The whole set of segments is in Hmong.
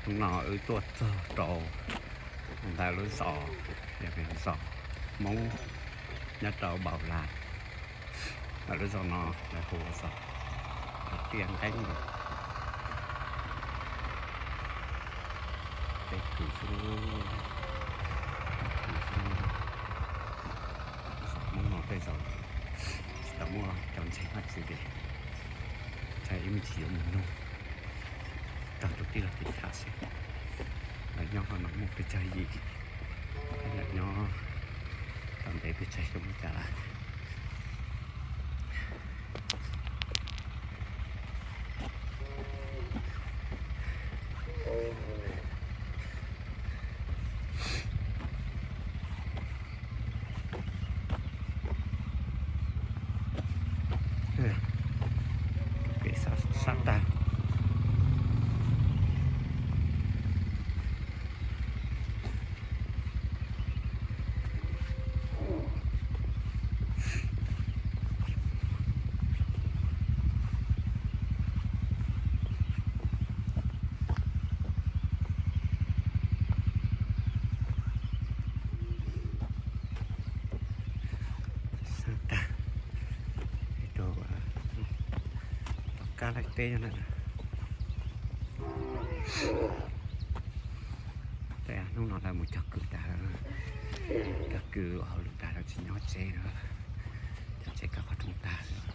Hnub no wb tuaj txog rau ntawm lub zos, yog zos Hmoob nyob rau Npaum Las. Ntawm lub zos no lawv hu zos Tiaj Nqeeb no. Tej kwv xwb, kwv xwb. Zos Hmoob no tej zaum tsis tau muaj cov ntseeg Vajtswv ces ntshai ib me ntsis yuav mus nug tau tus tij laug tim chav seb lawv nyob qhov no muaj pes tsawg yim, lawv nyob tau ntev pes tsawg xyoo li cas lawm. Kev sab tag. Sab tag, tom kab laij teb no na. Hnub no lawv mus cog kwv tas lawm, cog kwv ua hauj lwm tas lawm tsis nyob tsev lawm, cog tsev kaw qhov rooj tas lawm.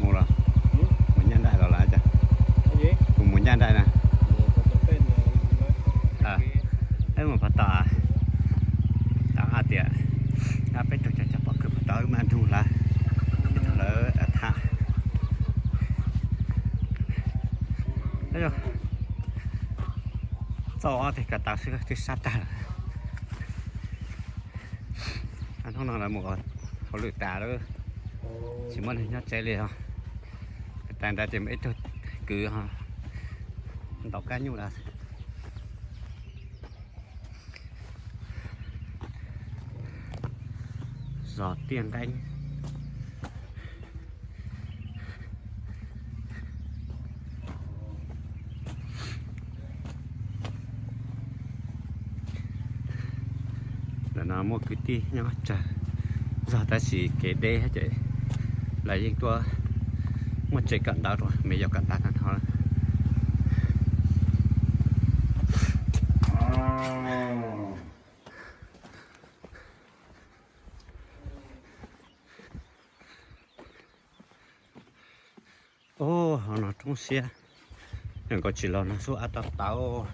Mus los, mus nyaj nraim los lawm cas? Kuv mus nyaj nraim na. Wb mus pov tom, tau hais tias peb raug cov cov pom kwv pov tom wb mam nug lawv, lawv tham. Txauj ob teg ko taw xwb twb sab tag lawm. Hnub no lawv mus hauj lwm tas lawm, tsis muaj neeg nyob tsev li os. Tas ntawd ces mus ib tug kwv ntaus kab nyuj lawm. Zos Tiaj Nqeeb. Ntawm no muaj kwv tij nyob tsawg zog tab sis kev deb ces lawv yeej tuaj muaj tsev kawm ntawv rau me nyuam kawm ntawv no. Ub, ho no roob siab, yog nkaus tsis los no xub ab tau tau.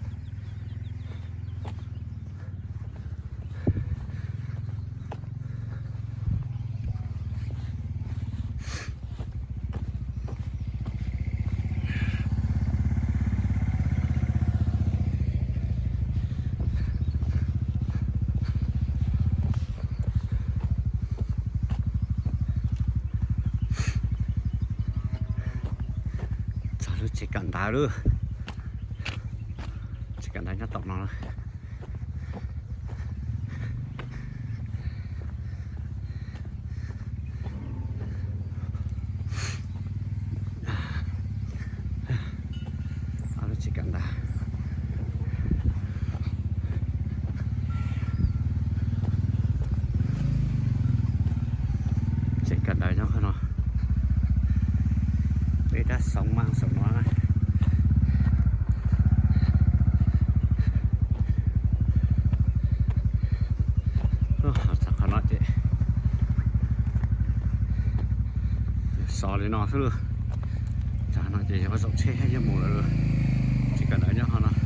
Txog lub tsev kawm ntawv lawm. Tsev kawm ntawv nyob tom no. Lub tsev kawm ntawv, tsev kawm ntawv nyob qhov no. Peb rab xoom mas xoom no. Txog qhov no ces yog so li no xwb. Txog no ces yog zaum tsheb thiab yog mus lawm. Tsev kawm ntawv nyob qhov no.